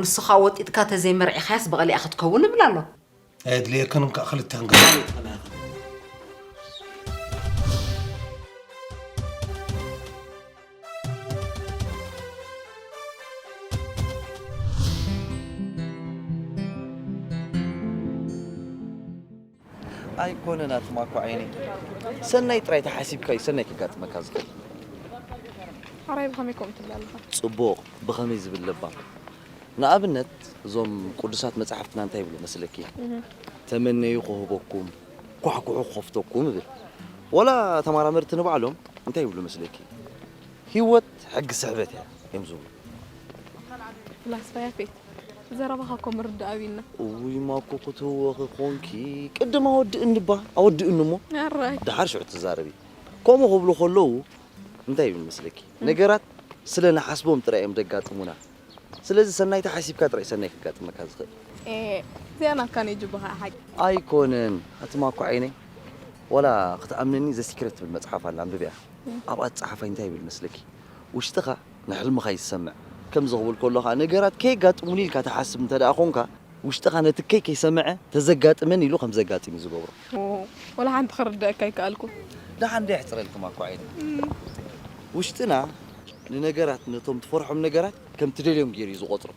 ንስኻ ወጢጥካ ተዘይመርዒኻያስ ብቐሊኣ ክትከውን እብል ኣሎ። ኣየድልየክን እንካ ክልተ ክንገዛእ ይኽእል። ኣይኮነን ኣትማኮ ዓይነይ፣ ሰናይ ጥራይ ተሓሲብካ እዩ ሰናይ ከጋጥመካ ዝኽእል። ሓራይ ብኸመይ ከምኡ ትብል ኣለኻ? ጽቡቕ፣ ብኸመይ ዝብል ለባም። ንኣብነት እዞም ቅዱሳት መጻሕፍትና እንታይ ይብሉ መስለኪ? ተመነዩ ክህበኩም፣ ኳሕኩሑ ክኸፍተኩም ይብል። ወላ ተመራመርቲ ንባዕሎም እንታይ ይብሉ መስለኪ? ህይወት ሕጊ ስሕበት እያ እዮም ዝብሉ። ፍላስፋ ያፌት፣ ዘረባኻ እኮ ምርዳእ ኣብዩና። እውይ ማኮ ክትህወኺ ኮንኪ ቅድም ኣወድእኒ ባ ኣወድእኒ እሞ ኣራይ ድሓር ሽዑ ትዛረቢ። ከምኡ ክብሉ ከለዉ እንታይ ይብል መስለኪ? ነገራት ስለ ንሓስቦም ጥራይ እዮም ዘጋጥሙና። ስለዚ ሰናይ ተሓሲብካ ጥራይ ሰናይ ከጋጥመካ ዝኽእል። እዚኣ ናትካ ነይ ጅቡኻ ሓቂ። ኣይኮነን ኣትማኮ ዓይነይ፣ ወላ ክትኣምነኒ ዘ ሲክሬት ትብል መጽሓፍ ኣላ፣ ኣንብብያ። ኣብኣ ዝጸሓፋ እንታይ ይብል መስለኪ? ውሽጥኻ ንሕልምኻ ይሰምዕ። ከምዚ ክብል ከሎ ኸኣ ነገራት ከየጋጥሙኒ ኢልካ ትሓስብ እንተ ደኣ ኾንካ፣ ውሽጥኻ ነቲ ከይ ከይሰምዐ ተዘጋጥመን ኢሉ ከም ዘጋጥም እዩ ዝገብሮ። ወላ ሓንቲ ክርደአካ ኣይከኣልኩ። ደሓን ዶ የሕጽረልኩም ኣኳ ዓይነ? ውሽጥና ንነገራት፣ ነቶም ትፈርሖም ነገራት ከም ትደልዮም ገይሩ እዩ ዝቖጽሮ።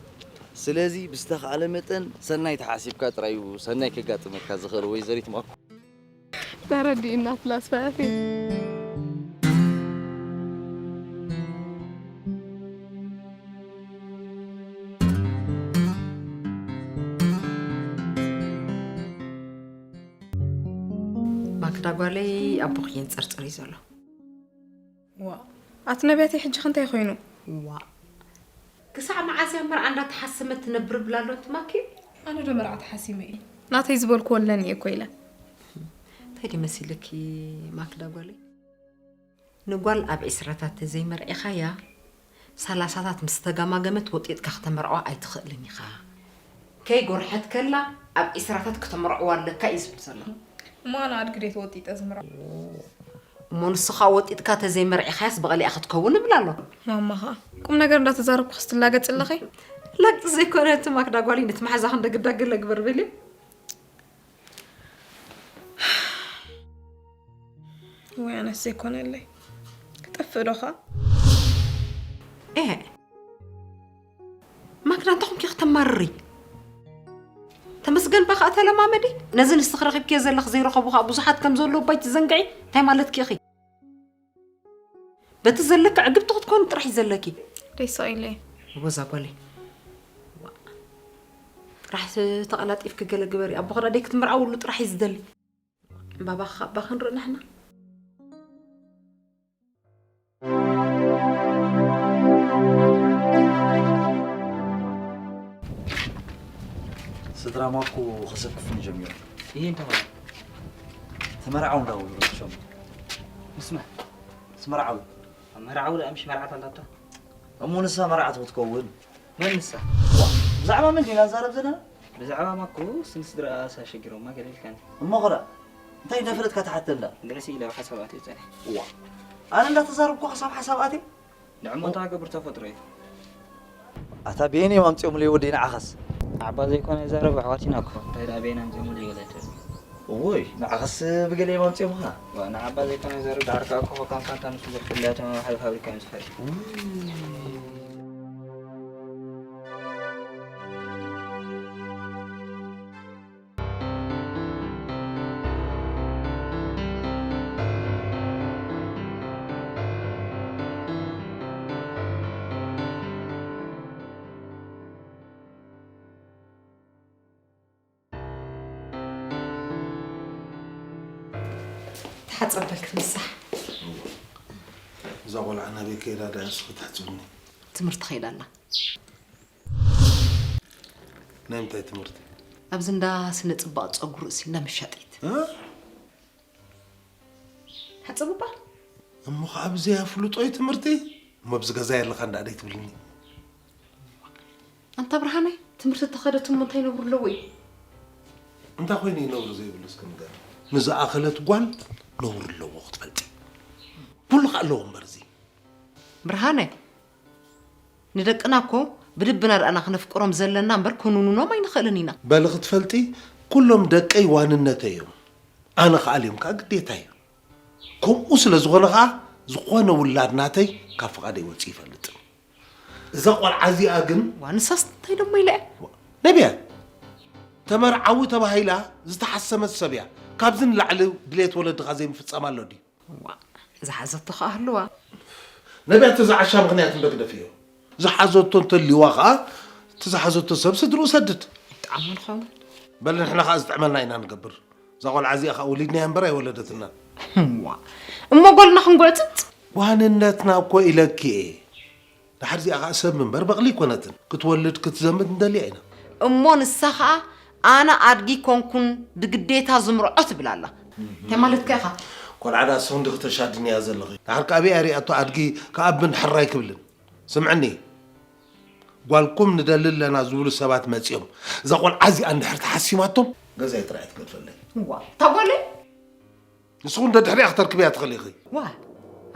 ስለዚ ብዝተኻእለ መጠን ሰናይ ተሓሲብካ ጥራይ እዩ ሰናይ ከጋጥመካ ዝኽእል ወይዘሪት ማኮ። ተረዲእና ፍላስፋ ያፌት። ማክዳ ጓለይ ኣቦኺ የንጸርጽር እዩ ዘሎ። ዋ ኣቲ ነቢያተይ ሕጂ ከ እንታይ ኮይኑ? ዋ ክሳዕ መዓስ እያ መርዓ እንዳተሓሰመት ትነብር ብላ ኣሎ ትማኪ? ኣነ ዶ መርዓ ተሓሲመ እየ? ናተይ ዝበልኩ ወለኒ እየ እኮ ኢለ። እንታይ ድዩ መሲልኪ ማክዳ ጓለይ? ንጓል ኣብ ዒስራታት ተዘይመርዒኻያ ሰላሳታት ምስ ተጋማገመት ወጢጥካ ክተመርዖ ኣይትኽእልን ኢኻ። ከይጎርሐት ከላ ኣብ ዒስራታት ክተመርዕዋ ኣለካ እዩ ዝብል ዘሎ። እሞ ኣነ ኣድግዴት ወጢጠ ዝምርዖ። እሞ ንስኻ ወጢጥካ ተዘይመርዒኻያስ ብቐሊኣ ክትከውን እብል ኣሎ። ማማ ኸኣ ቁም ነገር እንዳተዛረብኩ ክስትላገጽ ኣለኺ። ላግጺ ዘይኮነ እቲ ማክዳ ጓሊ ነቲ መሓዛ ክንደ ግዳ ገለ ግበር በልዮ። ወይ ኣነስ ዘይኮነለይ ክጠፍእ ዶ ኸኣ? ኤ ማክዳ እንታይ ኮንኪ ከተማርሪ? ተመስገን ባ ከዓ ተለማመዲ። ነዚ ንስኺ ረኺብኪዮ ዘለኺ ዘይረኸቡ ከዓ ብዙሓት ከም ዘለዉ ባይ ትዘንግዒ። እንታይ ማለትኪ ኢኺ? በቲ ዘለኪ ዕግብቲ ክትኮኒ ጥራሕ እዩ ዘለኪ። ደይሳ ኢለ ወዛ ጓለይ ጥራሕ ተቐላጢፍኪ ገለ ግበሪ። ኣቦ ክዳ ደይ ክትምርዓውሉ ጥራሕ እዩ ዝደሊ። ባባኻ ኣባ ክንርኢ ንሕና። ስድራ ማኩ ክሰክፉን ጀሚሩ። ይሄ እንተሆነ ተመርዓው እንዳው ይረክሾም። ምስማ ስመርዓው መርዓው ደኣ ምሽ መርዓት ኣላታ። እሞ ንሳ መርዓት ክትከውን መን ንሳ? ብዛዕባ መን ዲና ንዛረብ ዘለና? ብዛዕባ ማኩ ስን ስድራ ኣሳሸጊሮማ ገለ ኢልካኒ። እሞ ኸዳ እንታይ እንዳፈለጥካ ትሓተና? ልዕሲ ኢለ ኣብ ሓሳባት እየ ጸኒሐ። ዋ ኣነ እንዳተዛረብኩ ሓሳብ ሓሳብ ኣትየ ንዕሞታ ገብር ተፈጥሮ እዩ። ኣታ ቤን እዮም ኣምፅኦምለይ ወደይ ንዓኻስ? ዓባ ዘይኮነ ይዛረብ ኣሕዋት ኢና እኮ እንታይ ደኣ ቤን ኣምፅኦምለይ ወለተ። እዎይ ንዓኻስ ብገለ እዮም ኣምፅኦምኻ? ዋ ንዓባ ዘይኮነ ይዛረብ ዳዕርካ እኮ ኮካን ፋንታ ምስ ዝፍለያ ተመማሓሪ ፋብሪካ እዮም ዝፈሪ። ተሓፀበል ክትምሳሕ እዛ ቆልዓ ናበይ ከይዳ ዳ ንስኺ ትሕፅብኒ? ትምህርቲ ከይዳ ኣላ። ናይ ምንታይ ትምህርቲ? ኣብዚ እንዳ ስነ ፅባቕ ፀጉሪ ርእሲ እንዳ መሻጢት። እ? ሓፅብባ እሞ ከዓ ብዘይ ኣፍልጦ እዩ ትምህርቲ? እሞ ኣብዚ ገዛ የለኻ እንዳ ደይ ትብልኒ? ኣንታ ብርሃነ ትምህርቲ ተኸደት እሞ እንታይ ነብሩ ኣለዎ እዩ? እንታይ ኮይኑ እዩ ነብሩ ዘይብሉ እስኪ ንገር። ንዝኣኸለት ጓል ነብሩ ኣለዎ ክትፈልጢ። ኩሉ ከዓ ኣለዎ እምበር እዚ ብርሃነ ንደቅና እኮ ብልብና ደኣና ክነፍቅሮም ዘለና እምበር ክንውንኖም ኣይንኽእልን ኢና። በሊ ክትፈልጢ፣ ኩሎም ደቀይ ዋንነተይ እዮም። ኣነ ክኣልዮም ከኣ ግዴታ እዩ። ከምኡ ስለ ዝኾነ ኸኣ፣ ዝኾነ ውላድ ናተይ ካብ ፍቓደይ ወጺኡ ይፈልጥን። እዛ ቖልዓ እዚኣ ግን ዋንሳስ እንታይ ደሞ ኢለ እየ? ነቢያ፣ ተመርዓዊ ተባሂላ ዝተሓሰመት ሰብ እያ። ካብዚ ንላዕሊ ድሌት ወለድኻ ዘይምፍጻም ኣሎ ድዩ? ዋ፣ ዝሓዘቶ ኸኣ ህልዋ። ነቢያ፣ እቲ ዝዓሻ ምኽንያት እንዶ ግደፍዮ። ዝሓዘቶ እንተልይዋ ኸኣ፣ እቲ ዝሓዘቶ ሰብ ስድርኡ ሰድድ። ይጥዓሞ ንኸውን። በል ንሕና ኸኣ ዝጥዕመልና ኢና ንገብር። እዛ ቖልዓ እዚኣ ኸኣ ወሊድናያ እምበር ኣይወለደትናን። ዋ፣ እሞ ጓልና ክንጎጽጽ? ዋንነትና እኮ ኢለኪ እየ። ድሓር እዚኣ ኸኣ ሰብ እምበር በቕሊ ኣይኮነትን። ክትወልድ ክትዘምት ንደልያ ኢና። እሞ ንሳ ኸኣ ኣነ ኣድጊ ኮንኩን ብግዴታ ዝምርዖ ትብል ኣላ። እንታይ ማለትካ ኢኻ? ቆልዓ ዳስ እንዲ ክተሻድንያ ዘለኺ። ድሓር ከኣበይ ኣሪኣቶ ኣድጊ ከኣብን ሕራይ ክብልን። ስምዕኒ፣ ጓልኩም ንደሊ ኣለና ዝብሉ ሰባት መጺኦም እዛ ቆልዓ እዚኣ እንድሕር ተሓሲማቶም ገዛይ ጥራይ ትገድፈለይ። እዋ፣ እታ ጓለይ? ንስኹም ደድሕሪኣ ክተርክብያ ትኽእሊ ኢኺ። ዋ፣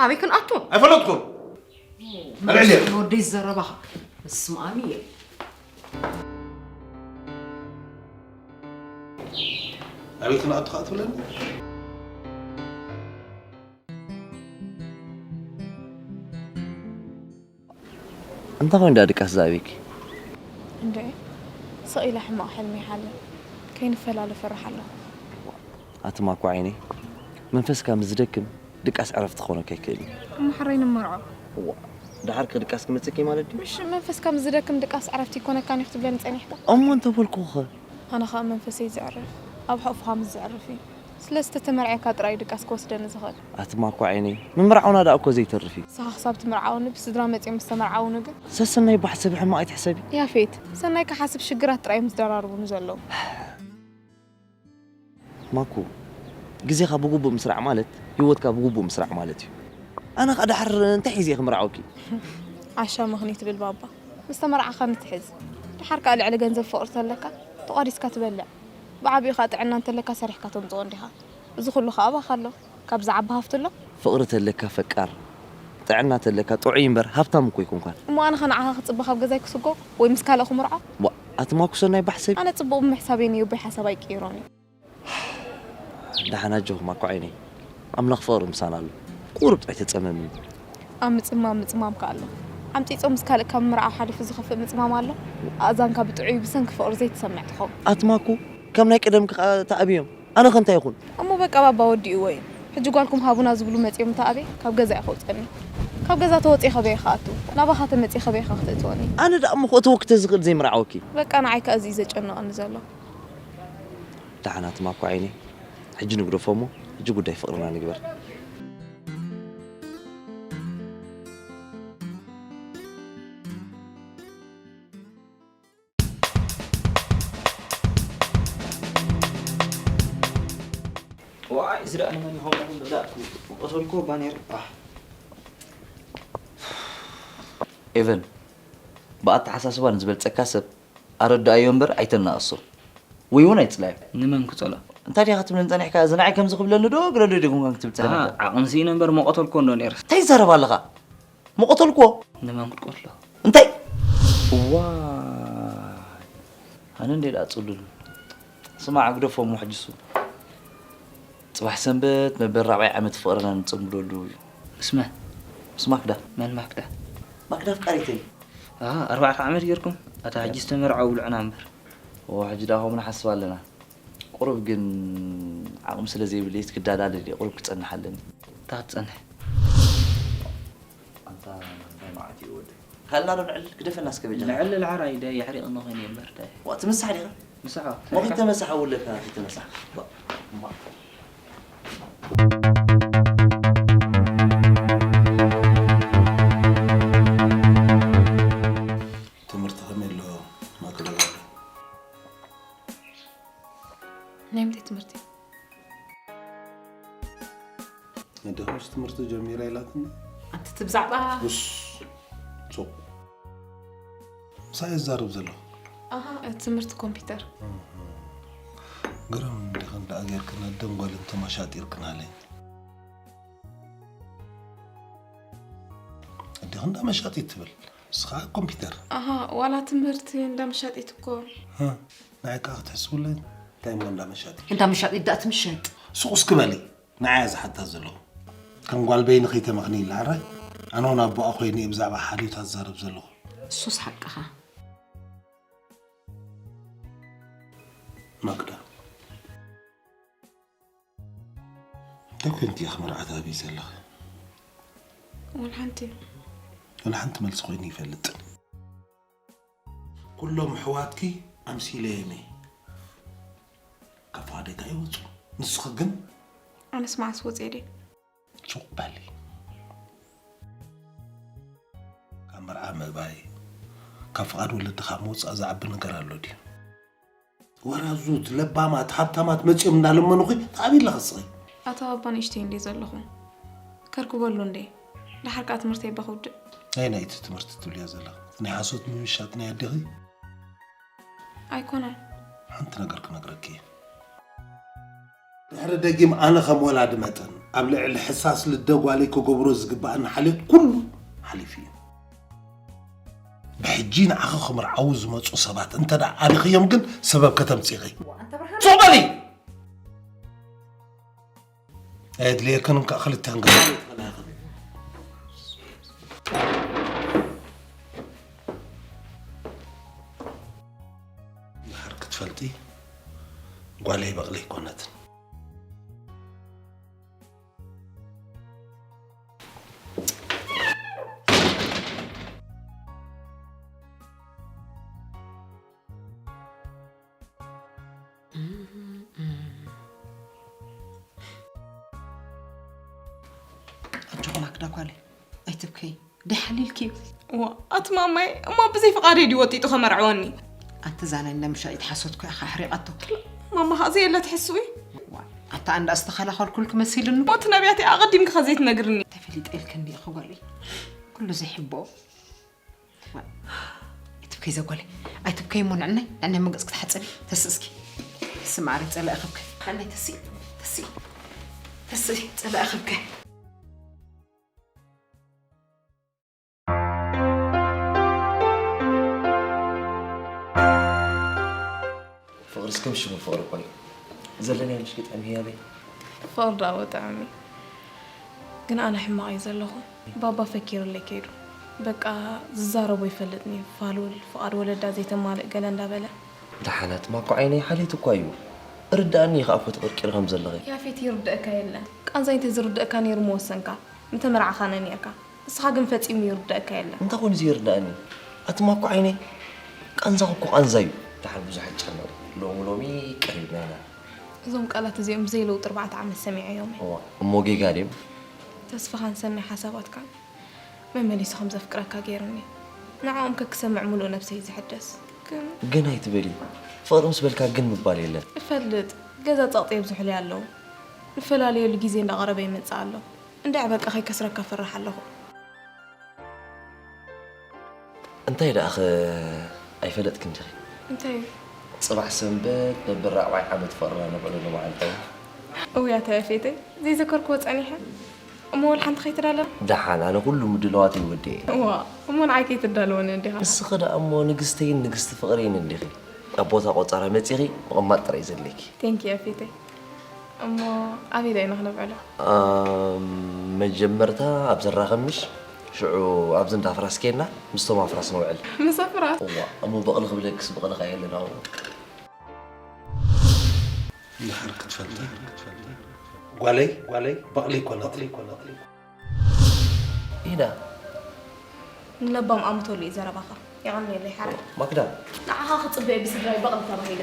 ኣበይ ክንኣቱ? ኣይፈለጥኩን። ኣልዕልያ። ወደይ ዘረባኻ። ስምኣኒ እየ። ኣበይ ክንኣቱ ኸኣ ትብለኒ? እንታይ ኮይኑ ደኣ ድቃስ ዝኣብየኪ? እንድዒ ስቕ ኢለ ሕማቕ ሕልሚ ይሓልም። ከይንፈላለ እፈርሕ ኣለኹ። ኣቲ ማኳ ዓይነይ፣ መንፈስካ ምስ ዝደክም ድቃስ ዕረፍቲ ክኾነካ ኣይክእልን እዩ። እሞ ሕራይ ንመርዖ። እዋ፣ ደሓር ከ ድቃስ ክመጽእኪ ማለት ድዩ? ምሽ መንፈስካ ምስ ዝደክም ድቃስ ዕረፍቲ ይኮነካን እዩ ክትብለኒ ጸኒሕካ? እሞ እንተበልኩኺ ኸ? ኣነ ኸኣ መንፈሰይ ዘዕርፍ ኣብ ሕቑፍኻ ምስ ዘዕርፍ እዩ። ስለዚ ተተመርዕየካ ጥራይ ድቃስ ክወስደኒ ዝኽእል። ኣቲ ማኳ ዓይነይ፣ ምምርዓውና ደኣ እኮ ዘይተርፍ እዩ። ንስኻ ክሳብ ትምርዓወኒ ብስድራ መጺኦም ምስ ተመርዓውኒ ግን። ሰሰናይ ባሕ ሰብ ሕማቕ ኣይትሕሰቢ። ያፌት፣ ሰናይ ክሓስብ ሽግራት ጥራይ እዮም ዝደራርቡኒ ዘለዉ። ማኩ፣ ግዜኻ ብግቡእ ምስራዕ ማለት ህይወትካ ብግቡእ ምስራዕ ማለት እዩ። ኣነ ኸኣ ደሓር እንታይ ሒዘ እየ ክምርዓወኪ? ዓሻ ምኽኒ ትብል ባባ። ምስ ተመርዓኻ ንትሕዝ። ደሓር ከኣ ልዕሊ ገንዘብ ፍቕሪ ተለካ ተቋዲስካ ትበልዕ። ብዓቢኡ ከኣ ጥዕና እንተለካ ሰሪሕካ ተምጽኦ እንዲኻ። እዚ ኩሉ ከኣ ኣባኻ ኣሎ። ካብዚ ዓቢ ሃፍቲ ኣሎ? ፍቕሪ ተለካ ፈቃር፣ ጥዕና ተለካ ጥዑይ እምበር ሃብታም እኮ ኣይኮንካን። እሞ ኣነ ኸ ንዓኻ ክጽበ ካብ ገዛይ ክስጎ ወይ ምስ ካልእ ክምርዖ? ዋእ ኣቲ ማኩ ሰናይ ባሕ ሰብ። ኣነ ጽቡቕ ብምሕሳበይ ነዮቦይ ሓሳብ ኣይቅይሮን እዩ። ደሓን ኣጆኺ ማኩ ዓይነይ፣ ኣምላኽ ፍቕሪ ምሳና ኣሎ። ቁሩብ ጥራይ ተጸመሚ። ኣብ ምጽማም ምጽማም ከኣ ኣሎ። ዓምጺጾም ምስ ካልእ ካብ ምምርዓው ሓሊፉ ዝኸፍእ ምጽማም ኣሎ? ኣእዛንካ ብጥዑይ ብሰንኪ ፍቕሪ ዘይትሰምዕ ትኸውን። ኣቲ ማኩ፣ ከም ናይ ቀደምኪ ከኣ ተኣብዮም። ኣነ ከ እንታይ ይኹን? እሞ በቃ ባባ ወዲእዎ እዩ። ሕጂ ጓልኩም ሃቡና ዝብሉ መጺኦም እንተ ኣብየ ካብ ገዛ ኢኻ ውጸኒ። ካብ ገዛ ተወጺኤ ከበይ ኢኻ ክኣቱ? ናባኻ ተመጺኤ ከበይ ኢኻ ክተእትወኒ? ኣነ ደኣ እሞ ከእትወኪ ተዝኽእል ዘይምርዓወኪ። በቃ ንዓይ ከኣ እዚ እዩ ዘጨንቐኒ ዘሎ። ደሓን ኣቲ ማኳ ዓይነይ፣ ሕጂ ንግደፎ እሞ ሕጂ ጉዳይ ፍቕርና ንግበር። ዋይ እዚ ደኣ ንመን ይኸውን ምብላዕ እኮ እዩ። ቀተልኩ ባኔር። ኣህ። ኤቨን ብኣተሓሳስባ ንዝበልጸካ ሰብ ኣረድኣዮ እምበር ኣይተናእሶ ወይ እውን ኣይጽላዮ። ንመን ክጸልኦ? እንታይ ዲኻ ክትብለኒ ጸኒሕካ? እዚ ንዓይ ከምዚ ክብለኒ ዶ ግደሎ ዲኹም ከም ክትብል ጸኒሕካ? ኣሃ፣ ዓቕሚ ስኢነ እምበር ምቐተልኩዎ እንዶ ነይረ። እንታይ ትዛረብ ኣለኻ? ምቐተልኩዎ። ንመን ክትቀትሎ? እንታይ? እዋይ ኣነ እንዴ ደኣ ጽሉል። ስማዕ ግደፎ እሞ ሕጂ እሱ። ጽባሕ ሰንበት መበል ራብዓይ ዓመት ፍቕርና ንጽምብለሉ እዩ። ምስ መን? ምስ ማክዳ። መን ማክዳ? ማክዳ ኣፍቃሪተይ። ኣሃ ኣርባዕተ ዓመት ጌርኩም? ኣታ ሕጂ ዝተመርዓው ብልዑና እምበር። እወ ሕጂ ደኣ ከምኡ ንሓስብ ኣለና። ቁሩብ ግን ዓቕሚ ስለ ዘይብለይስ ክዳዳለ ድየ ቁሩብ ክጸንሕ ኣለኒ። እንታይ ክትጸንሕ? ኣንታ እንታይ መዓት እዩ ወደይ። ካልእና ዶ ንዕልል ግደፈና እስከ በጃኻ። ንዕልል ዓራይ ዳይ የሕሪቕኒ ኾይነ እየ እምበር ዳይ። ዋ ትምሳሕ ዲኻ? ምሳሖ። ሞ ኺተመሳሕ ኣውለካ ኺተመሳሕ። ባ- ባ- ትምህርቲ ከመይ ኣሎ ማክዳ ባባ? ናይ ምንታይ ትምህርቲ? ኣዴኺ ምሽ ትምህርቲ ጀሚራ ኢላትኒ። ኣንቲ እቲ ብዛዕባ ኡስ ሱቕ ምሳይ እዛረብ ዘለኹ። ኣሃ እቲ ትምህርቲ ኮምፒተር። ግርም እንዲኺ እንዳ ጌርክን ኣደን ጓልን ተመሻጢርክናለይ። ኣዴኺ እንዳ መሻጢት ትብል። ንስኻ ኮምፒውተር። ኣሃ ዋላ ትምህርቲ እንዳ መሻጢት እኮ። ንዓይ ከዓ ክትሕስቡለይ እንታይ እሞ እንዳ መሻጢ? እንዳ መሻጢት ዳኣ ትምሸጥ። ሱቕ እስኪ በሊ። ንዓያ ዝሓታ ዘለኹ። ከም ጓል በይኒ ከይተመኽኒ ኢላ ኣረ። ኣነ እውን ኣቦኣ ኮይነ እየ ብዛዕባ ሓልዮታ ዝዛረብ ዘለኹ። እሱስ ሓቅኻ። ማክዳ እንታይ ኮንኪ ኢኺ መርዓ ትሃቢ ዘለኺ? ወላ ሓንቲ። ወላ ሓንቲ መልሲ ኮይኑ ይፈልጥ። ኩሎም ኣሕዋትኪ ኣምሲለዮም እየ። ካብ ፍቓደይ እንታይ ይወፁ? ንስኺ ግን ኣነስ መዓስ ወፅየ ድየ? ሱቕ በሊ። ካብ መርዓ ምእባይ ካብ ፍቓድ ወለድኻ ምውፃእ ዝዓቢ ነገር ኣሎ ድዩ? ወራዙት፣ ለባማት፣ ሃብታማት መፂኦም እናለመኑኺ ተዓብይላ ኸስኺ። ኣታ ባባ ንእሽተይ እንዴ ዘለኹ ከርክበሉ እንዴ? ደሓር ከዓ ትምህርተይ በኽውድእ። ናይ ናይቲ ትምህርቲ ትብልያ ዘለኺ ናይ ሓሶት ምምሻጥ ናይ ኣዴኺ? ኣይኮነን። ሓንቲ ነገር ክነግረኪ እየ። ድሕሪ ደጊም ኣነ ከም ወላዲ መጠን ኣብ ልዕሊ ሕሳስ ልደ ጓለይ ክገብሮ ዝግበኣኒ ሓልዮት ኩሉ ሓሊፉ እዩ። ብሕጂ ንዓኺ ክምርዓዉ ዝመፁ ሰባት እንተ ደኣ ኣሊኽዮም ግን ሰበብ ከተምፅኢኺ። ሱቕ በሊ! ኣየድልየክን እንካ ክልተን ገዛ ድሓር ክትፈልጢ ጓለይ በቕሊ ኣይኮነትን። ኣጆኺ ማክዳ ጓለይ ኣይትብከይ ደይ ሓሊልኪ እዩ። እዋ ኣቲ ማማይ እሞ ብዘይ ፍቓደይ ድዩ ወጢጡ ከመርዕወኒ? ኣቲ እዛ ናይ እንዳ ምሻጢት ሓሶት ኮ ኢኻ ኣሕሪቓቶ። ማማ ኸኣ ዘየለ ትሕስዊ? ኣታ ኣንዳ ዝተኸላኸልኩልኪ መሲልኒ። እሞ እቲ ነብያተይ ኣቐዲምኪ ከ ዘይትነግርኒ? ተፈሊጠ ኢልክኒ ኢኺ ጓለይ ኩሉ ዘይሕብኦ። ኣይትብከይ ዘጓለይ ኣይትብከይ እሞ ንዕናይ ንዕናይ መገጽ ክትሓጽቢ ተስእ እስኪ ተስእ ማዕረይ ጸላኢ ክብከ ሓናይ ተስእ ተስእ ተስእ ጸላኢ ክብከ ፍቕርስ ከም ሽሙ ፍቕሪ እኮ እዩ። ዘለናዮ ምሽ ግጠም ህያበይ። ፍቕሪ ደኣ ወጥዕሚ። ግን ኣነ ሕማቕ እየ ዘለኹ። ባባ ፈኪሩለይ ከይዱ። በቃ ዝዛረቦ ይፈልጥኒ እዩ። ፋሉል፣ ፍቓድ ወለዳ ዘይተማልእ ገለ እንዳበለ። ደሓን ኣትማኮ ዓይነይ ሓልየት እኳ እዩ። እርድኣኒ እዩ ከኣ እኮ ትቕርቂሪ ከም ዘለኺ። ያፌት ይርድኣካ የለን። ቃንዛይ እንተዝርድኣካ ነይሩ ምወሰንካ። ምተመርዓኻና ነይርካ። ንስኻ ግን ፈጺሙ ይርደኣካ የለን። እንታይ ኮይኑ ዘይርደኣኒ? ኣቲ ማኮ ዓይነይ ቃንዛኹ እኮ ቃንዛ እዩ። ደሓር ብዙሕ ኣይትጨነቕ። ሎሚ ሎሚ ቀሪብና ኢና። እዞም ቃላት እዚኦም ብዘይ ለውጢ ኣርባዕተ ዓመት ሰሚዐዮም እየ። እዋ፣ እሞ ጌጋ ድዮም? ተስፋኻን ሰናይ ሓሳባትካን መመሊሱ ከም ዘፍቅረካ ገይሩኒ። ንዕኦም ከክሰምዕ ምሉእ ነብሰይ እዩ ዝሕደስ። ግን ግን ኣይትበሊ። ፍቕሪ ምስ በልካ ግን ምባል የለን። እፈልጥ። ገዛ ጸቕጢ የብዝሑለይ ኣለዉ። ንፈላለየሉ ግዜ እንዳቐረበ ይመጽእ ኣሎ። እንድዒ በቃ ከይከስረካ እፈርሕ ኣለኹ። እንታይ ደኣኸ ኣይፈለጥክን ዲኺ? እንታይ እዩ? ጽባሕ ሰንበት ነብር ራብዓይ ዓመት ፍቕርና ነብዕለሉ መዓልቲ እዩ። እውይ ኣታ ያፌተይ ዘይዘከርክዎ ጸኒሐ። እሞ ወላ ሓንቲ ከይትዳለወ? ደሓን ኣነ ኩሉ ምድላዋተይ ወዲኤ። እዋ እሞ ንዓይ ከይትዳለወኒ እንዲኻ። ንስኺ ደኣ እሞ ንግስተይን ንግስቲ ፍቕረይን እንዲኺ። ኣብ ቦታ ቆጸራ መጺኺ ምቕማጥ ጥራይ ዘድልየኪ። Thank you ያፌተይ። እሞ ኣበይ ዳይና ክነብዕሎ? መጀመርታ ኣብ ዘራኸብ ምሽ ሽዑ ኣብዚ እንዳ ፍራስ ኬና ምስቶም ኣፍራስ ንውዕል። ምስ ኣፍራስ? እዋ እሞ በቕሊ ክብለክስ በቕሊ ከ የለን ኣብኡ። ድሓር ክትፈልጣ ጓለይ ጓለይ በቕሊ ይኮነት። ኢና ንለባም ኣምተሉ እዩ ዘረባኻ። የቐንየለይ ሓራይ። ማክዳ ንዓኻ ክጽበ እየ ብስድራይ በቕሊ ተባሂለ።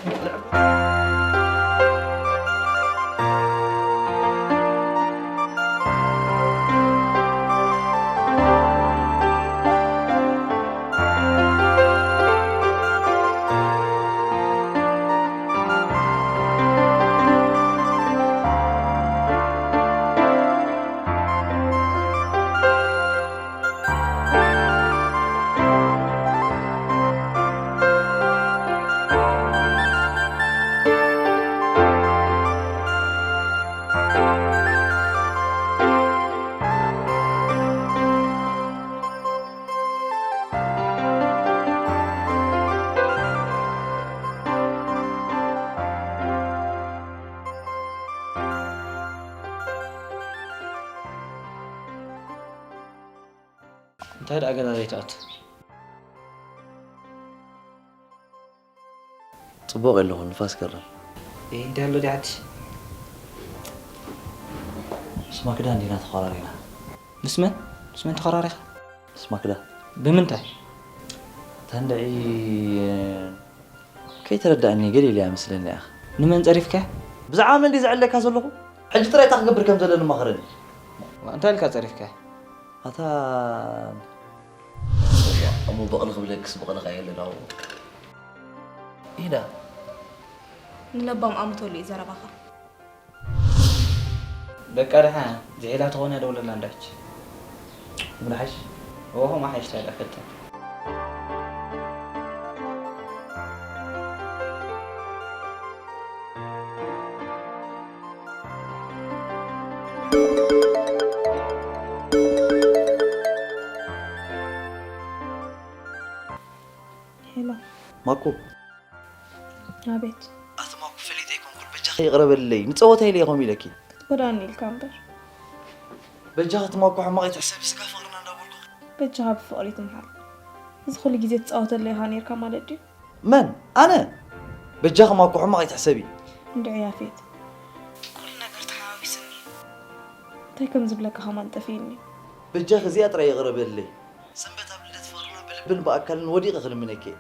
እንታይ ደኣ ገዛ ዘይትኣቱ? ጽቡቕ ኣለኹ፣ ንፋስ ከርም። እይ፣ እንታይ ኣሎ ድያ ሓድሽ? ምስ ማክዳ እንዲና ተኾራሪና። ምስ መን? ምስ መን ተኾራሪኻ? ምስ ማክዳ። ብምንታይ? ተንድዒ ከይተረዳእኒ ገለ ኢለያ መስለኒ ኢኻ። ንመን ጸሪፍካያ? ብዛዕባ መን ድየ ዘዕልለካ ዘለኹ? ሕጂ ጥራይ እንታይ ክገብር ከም ዘለኒ ማኸረኒ። ዋ፣ እንታይ ኢልካ ጸሪፍካያ? ኣታ እሞ በቕሊ ክብለክስ በቕሊ ከ የለን ኣብኡ። ኢዳ። ንለባም ኣምተሉ እዩ ዘረባኻ። በቃ ደሓ ዝሒላ ተኾነ ደውለላ እንዳች። ምንሓሽ? ኦሆ፣ ማሓሽ ታዲያ ፈተን። ሄሎ። ማኩ። ኣቤት። ኣቲ ማኩ፣ ፈሊጠ ኣይኮንኩን፣ በጃኺ ይቕረ በልለይ። ንጸወታ ኢለ እየ ከምኡ ኢለኪ። ክትጎድኣኒ ኢልካ እምበር። በጃኺ፣ እቲ ማኩ ሕማቕ ኣይትሕሰቢ፣ ስጋ ፍቕርና እንዳበልኩ። በጃኻ ብፍቕሪ ትምሓር። እዚ ኩሉ ግዜ ትጻወተለይ ኢኻ ኔርካ ማለት ድዩ? መን? ኣነ? በጃኺ ማኩ ሕማቕ ኣይትሕሰቢ። እንድዒ ያፌት። ኩሉ ነገር ተሓዋዊስኒ። እንታይ ከም ዝብለካ ከማን ጠፊእኒ። በጃኺ እዚኣ ጥራይ ይቕረ በልለይ። ሰንበት ኣብ ልደት ፍቕርና ብልብን ብኣካልን ወዲቐ ክልምነኪ እየ።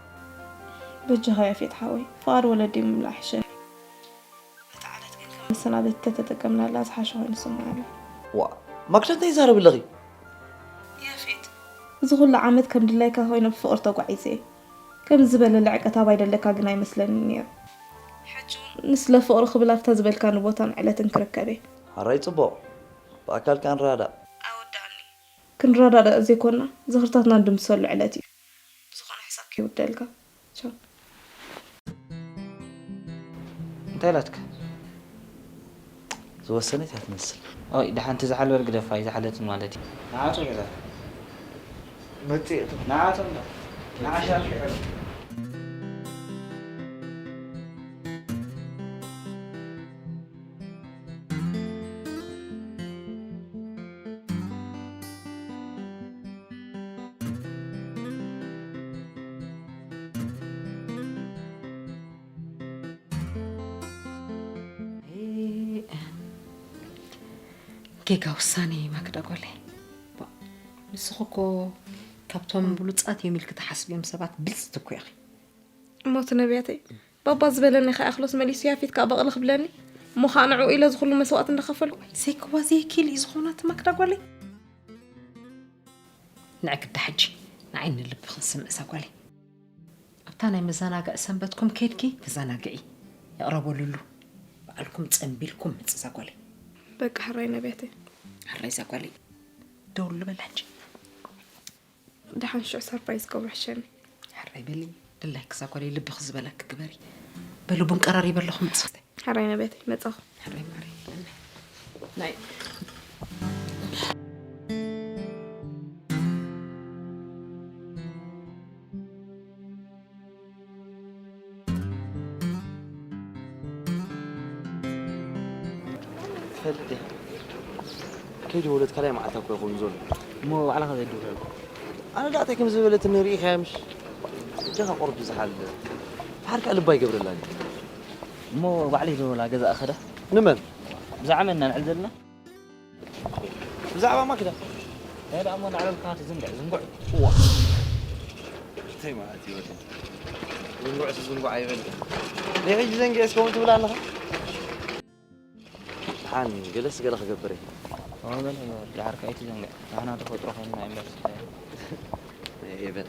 በጃኻ ያፌት ሓወይ፣ ፍቓድ ወለዲ ምምላእ ይሕሸኒ። ነታ ዕለት ግን ከም መሰናበቲ ተተጠቀምናላ ዝሓሸ ኮይኑ ይስምዓኒ። ዋ፣ ማክዳ እንታይ ይዛረብ ኣለኺ? ያፌት፣ እዚ ኩሉ ዓመት ከም ድላይካ ኮይነ ብፍቕሪ ተጓዒዘ እየ። ከምዚ ዝበለ ልዕቀት ኣባይ ደለካ ግን ኣይመስለንን ነይሩ። ሕጂ እውን ንስለ ፍቕሪ ክብል ኣብታ ዝበልካኒ ቦታን ዕለትን ክርከብ እየ። ሕራይ ጽቡቕ። ብኣካል ከኣ ንረዳዳእ። ኣይወዳእኒ። ክንረዳዳእ ዘይኮና፣ ዝኽርታትና ንድምስሰሉ ዕለት እዩ። ብዝኾነ ሕሳብ ከይውደልካ። ቻው። እንታይ ኢላትካ? ዝወሰነት እያ ትመስል። ኦይ፣ ደሓን ትዝሓል በል ግደፋ፣ ኣይዝሓለትን ማለት እዩ። ንዓቶም እያ እዛ። መጽእ እቶም። ንዓቶም ዶ? ንዓሻ ኣሽኪዕሉ። ጌጋ ውሳኔ ማክዳ ጓለይ። ባ፣ ንስኺ እኮ ካብቶም ብሉጻት እዮም ኢልኪ ትሓስብዮም ሰባት ብልጽቲ እኮ ኢኺ። እሞ እቲ ነቢያተይ፣ ባባ ዝበለኒ ከይኣኽሎስ መሊሱ ያፌት ከኣ በቕሊ ክብለኒ? እሞ ኸኣ ንዕኡ ኢለ ዝኹሉ መስዋእቲ እንዳኸፈልኩ? ዘይክዋ ዘይኪል እዩ ዝኾና እቲ ማክዳ ጓለይ። ንዕክዳ ሕጂ ንዓይ ንልብኽን ስምዒ እዛ ጓለይ። ኣብታ ናይ መዘናግዒ ሰንበትኩም ከድኪ ተዘናግዒ። ይቕረ በሉሉ። ባዕልኩም ጸንቢልኩም ምጽ እዛ ጓለይ። በቃ ሕራይ ነቢያተይ። ሕራይ እዛ ጓለይ። ደውሉ በል ሕጂ። ደሓን ሽዑ ሰርፕራይዝ ገብሮ ሕሸኒ። ሕራይ በሊ። ድላይኪ እዛ ጓለይ ልብኺ ዝበለኪ ግበሪ። በሉ ቡን ቀራሪበ ኣለኹ ምጽ። ሕራይ ነቢያተይ መጻኹ። ሕራይ ማረይ። ናይ ትፈልጥ ዲኻ? ከይደወለት ካልኣይ መዓልታ እኮ ይኸውን ዘሎ። እሞ ባዕልኻ ዘይትደውለሉ? ኣነ ደኣ እንታይ ከም ዝበለትኒ ርኢኻያ ምሽ? እጃኻ ቁሩብ ዝሓል። ድሓር ከኣ ልባ ይገብረላን እዩ። እሞ ባዕለይ ደወላ ገዛ እኸዳ። ንመን? ብዛዕባ መን ኢና ንዕል ዘለና? ብዛዕባ ማክዳ። እንታይ ደኣ እሞ እናዕለልካ ትዝንግዕ፣ ዝንጉዕ። እዋ። እንታይ ማለት እዩ ወዲ? ዝንጉዕስ ዝንጉዕ ኣይበል። ናይ ሕጂ ዘንጊዐስ ከምኡ ትብል ኣለኻ? ደሓን ገለስ ገለ ክገብር እየ። ከምኡ በል፣ ከምኡ በል። ደሓር ከኣ ኣይትዘንግዕ። ንሕና ተፈጥሮ ኮይንና ኣይንበርስን። ኤቨን።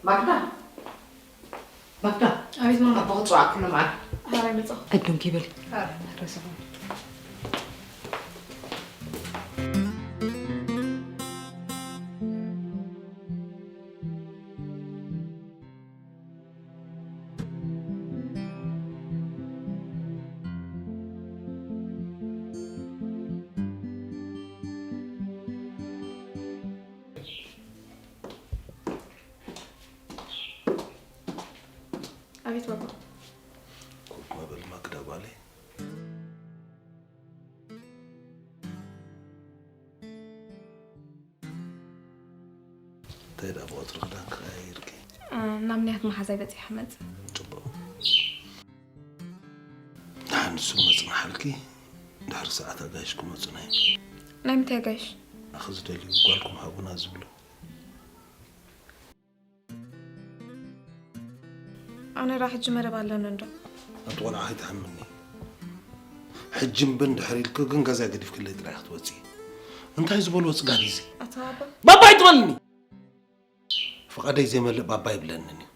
ማክዳ፣ ማክዳ። ኣቤት ማማ። ኣቦ ክጽዋዕ ኩሉ መዓል። ሃራይ መጻኹ። ዕዱም ኪብል። ሃራይ። ረሰኹም። ኮፍ መበል ማክዳ ጓለይ። እንታይ ደኣ ብቐትሪ ክዳን ክቐያይርኪ? እ፣ ናብ ንያት መሓዛይ በጺሐ መጽእ። ጽቡቕ። ደሓን ንሱ መጽናሓልኪ፣ ድሕሪ ሰዓት ኣጋይሽ ክመጹ ናይ። ናይ ምንታይ ኣጋይሽ? ኣኸ ዝደልዩ ጓልኩም ሃቡና ዝብሉ። ኣነ ራ ሕጂ መደብ ኣለኒ እንዶ። ኣንቲ ቆልዓ ኣይትሓምኒ። ሕጂ እምበር እንድሕር ኢልኪ ግን ገዛ ገዲፍክለይ ጥራይ ክትወጺ። እንታይ ዝበልዎ ጽጋብ እዩ እዚ? ኣታ ባባ። ባባ ኣይትበልኒ። ፍቓደይ ዘይመልእ ባባ ይብለንን እዩ።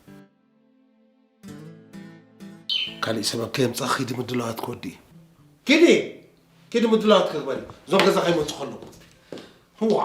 ካሊእ ሰበብ ከየምጻ ኺዲ ምድላዋት ክወዲ እዩ። ኪዲ! ኪዲ ምድላዋት ክግበሪ። እዞም ገዛ ከይመጹ ከለዉ። ህዋ!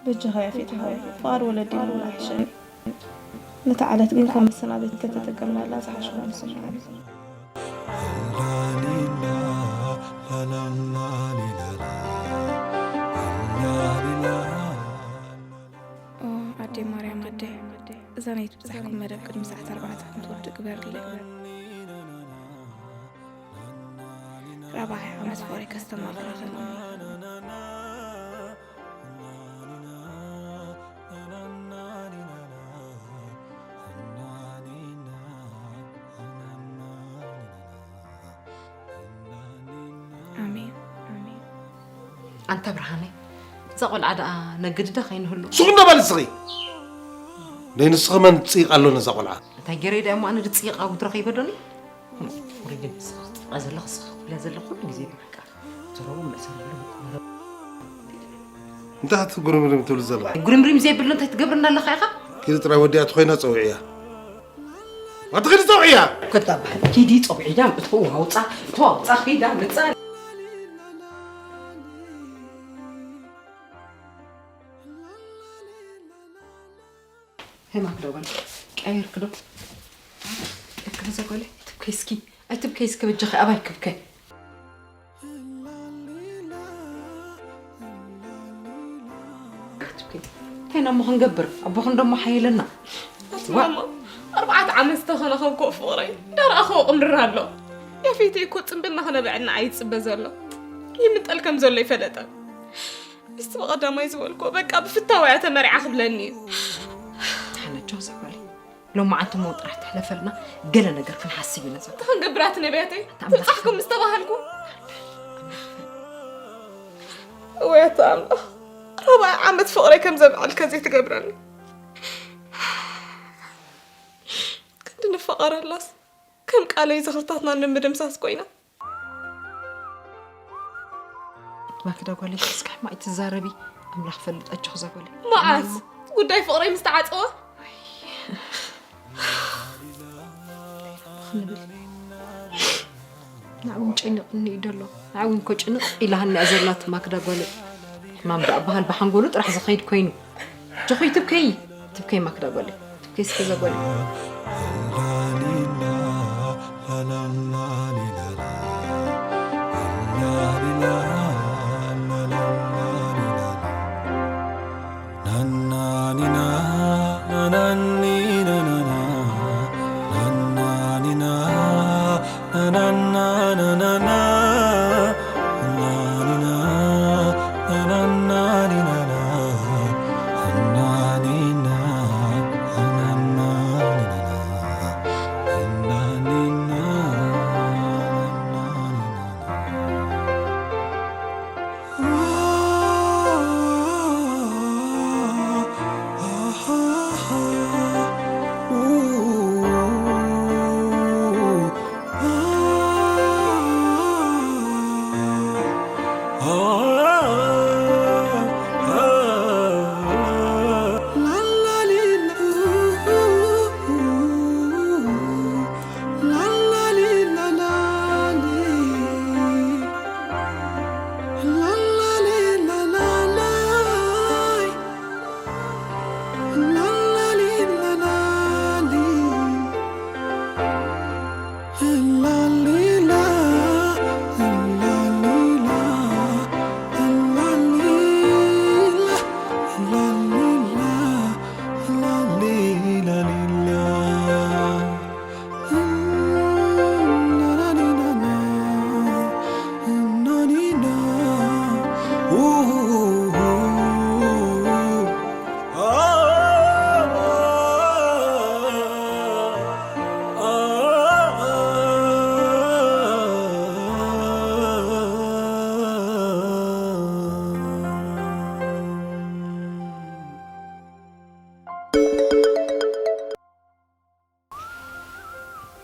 በጃኻ ያፌት ሓወይ፣ ፍቓድ ወለዲ ምልማን ይሕሸኒ። ነታ ዕለት ግን ከም መሰናበቲ ተተጠቀምናላ ዝሓሸ ኮይኑ ይስምዓኒ። ኦ፣ ኣደይ ማርያም ኣደይ፣ እዛ ናይ ትብጻሕኩም መደብ ቅድሚ ሰዓት ኣርባዕተ ከም ትወድእ ግበርለይ። ራብዓይ ዓመት ፍቕረይ ከስተማቕራ ከለኹ። ኣሜን፣ ኣሜን። ኣንታ ብርሃነይ፣ እዛ ቆልዓ ደኣ ነግድዳ ከይንህሉ። ሱቕ እንዳ በል እስኺ። ደይ ንስኺ መን ትጽይቕ ኣሎ ነዛ ቆልዓ? እንታይ ገይረ ደኣ እሞ ኣነ ድጽይቕ ኣብ ረኺበ ዶኒ? ውሪድ ንስኻ ትጽይቓ ዘለኻ ንስኻ ትብላ ዘለኻ ኩሉ ግዜ ብሓቂ። ዘረቡ መእሰሪ ብሎ። እንታይ ትጉርምሪም ትብል ዘለኻ? ጉርምሪም ዘይብሉ እንታይ ትገብርና ኣለኻ ኢኻ? ኪዲ ጥራይ ወዲኣ ተኾይና ጸውዕያ። ኣቲ ኪዲ ጸውዕያ። ከታ በሃል። ኪዲ ጸውዒዳ፣ እቶ ዋውጻ፣ እቶ ዋውጻ፣ ኪዳ ምጻ። ሄይ ማክዳ ጓል፣ ቀይርክ ዶ? እክብ እዛ ጓል፣ ኣይትብከይ እስኪ፣ ኣይትብከይ እስኪ በጃኺ፣ ኣባይ ክብከ። ኣይትብከይ። እንታይ ኢና እሞ ክንገብር? ኣቦኽን ደሞ ሓየለና። ኣቲ ዋ- ማማ፣ ኣርባዕተ ዓመት ዝተኸናኸንኩዎ ፍቕረይ እንዳረኣኽዎ ቅምርር ኣሎ። ያፌተይ እኮ ጽምብልና ክነበዐና ኣይጽበ ዘሎ። ይምጠል ከም ዘሎ ይፈለጠ። ምስቲ ብቐዳማይ ዝበልኩዎ፣ በቃ ብፍታው እያ ተመሪዓ ክብለኒ እዩ። ተሓነጆ እዛ ጓለይ። ሎማዓንቲ እሞ ጥራሕ ተሕለፈልና፣ ገለ ነገር ክንሓስብ ኢና። እንታይ ክንገብር ኣቲ ነብያተይ? ኣቲ ኣምላኽ ትብጻሕኩም ምስ ተባሃልኩ። እወ ኣቲ ኣምላኽ፣ ራብዓይ ዓመት ፍቕረይ ከም ዘብዕል ከ ዘይትገብረኒ። ክንዲ ንፋቐረላስ፣ ከም ቃለይ ዝኽርታትና ንምድምሳስ ኮይና። ማክዳ ጓለይ፣ እስኪ ሕማቕ ኣይትዛረቢ፣ ኣምላኽ ፈልጥ፣ ኣጆኺ እዛ ጓለይ። መዓስ? ጉዳይ ፍቕረይ ምስ ተዓጸወ? ክንብል። ንዓኡ እውን ጨኒቕኒ እዩ ደሎ። ንዓኡ እውን እኮ ጭንቕ ኢላሃኒ እያ ዘላ እታ ማክዳ ጓለይ። ሕማም ደኣ በሃል ብሓንጎሉ ጥራሕ ዝኸይድ ኮይኑ። ጆኾይ ትብከይ፣ ትብከይ ማክዳ ጓለይ። ትብከይ እስከ እዛ ጓለይ።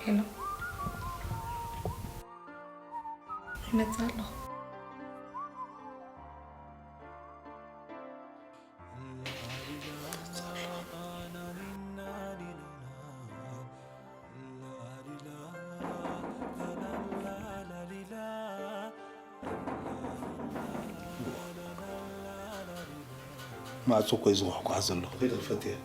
ሄሎ፣ ይመጽእ ኣለኹ። ማዕጾ እኮ እዩ ዝጓሕጓሕ ዘሎ። ከይደ ክፈት እየ።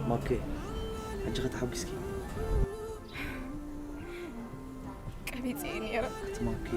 ማኬ፣ ሕጂ ኸ ተሓጒስኪ? ቀቢጸ እየ ነይረ። እቲ ማኬ።